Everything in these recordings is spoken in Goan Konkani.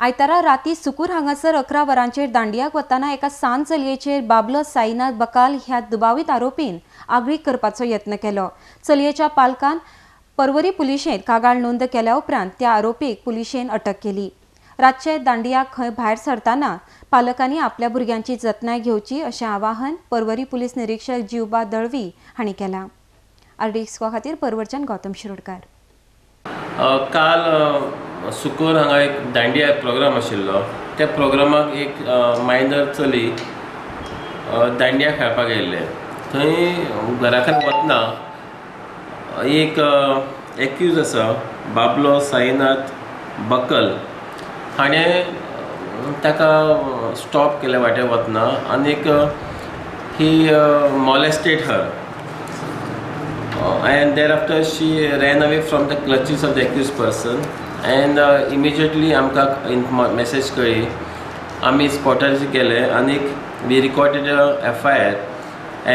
आयतारा राती सुकूर हांगासर 11 वरांचेर दांडियाक वतना एका सान चलयेचेर बाबलो साईनाथ बकाल ह्या दुबावीत आरोपीन आगळीक करपाचो यत्न केलो. चलयेच्या पालकान पर्वरी पुलिशेंत कागाळ नोंद केल्या उपरांत त्या आरोपीक पुलिशेन अटक केली. रातचे दांडियाक खंय भायर सरतना पालकांनी आपल्या भुरग्यांची जतनाय घेवची अशें आवाहन पर्वरी पुलीस निरीक्षक जीवबा दळवी हांणी केलां. आरडीएक्स खातीर पर्वरच्यान गौतम शिरोडकार. काल सुकूर हांगा एक दांडिया प्रोग्राम आशिल्लो. त्या प्रोग्रामाक एक मायनर चली दांडिया खेळपाक येयल्लें. थंय घरा कडेन वतना एक एक्यूज आसा बाबलो साईनाथ बकल हाणें ताका स्टॉप केलें वाटेर वतना आनीक he molested her and thereafter she ran away from the clutches of the accused person and immediately आमकां मॅसेज कळ्ळी. आमी स्पॉटार गेले आनीक we recorded FIR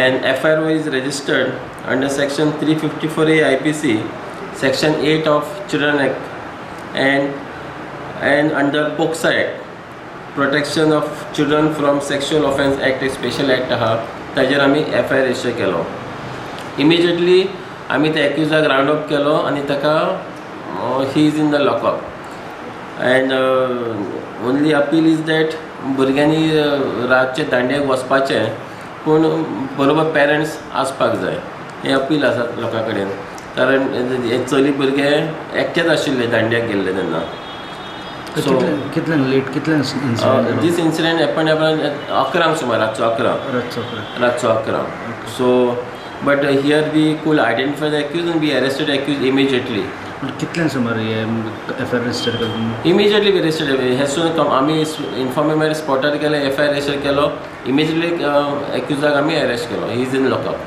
and FIR was registered under section 354A IPC, section 8 of Children Act and under POCSO Act, Protection of Children from Sexual Offence Act, special act आहा ताजेर आमी एफआयआर रजिस्टर केलो. इमिजिएटली आमी त्या एक्युजाक रावंड अप केलो आनी ताका he is in the lockup. And only appeal is that भुरग्यांनी रातचे दांडियाक वचपाचें पूण बरोबर पेरंट्स आसपाक जाय हें अपील आसा लोकां कडेन, कारण हे चली भुरगे एकटेच आशिल्ले दांडियाक गेल्ले तेन्ना. So कितल्यांक लेट कितल्यांक incident? This incident happen 11 सुमार, रातचो 11. रातचो 11. So but here we could identify the accused and we arrested accused immediately. कितल्यांक सुमार हे एफआयआर रजिस्टर करता? इमिजिएटली we arrested हे सून आमी इन्फॉर्म मागीर स्पॉटार गेले, एफआयआर रजिस्टर केलो, इमिजिएटली एक्युजाक आमी अरेस्ट केलो. He is in lockup.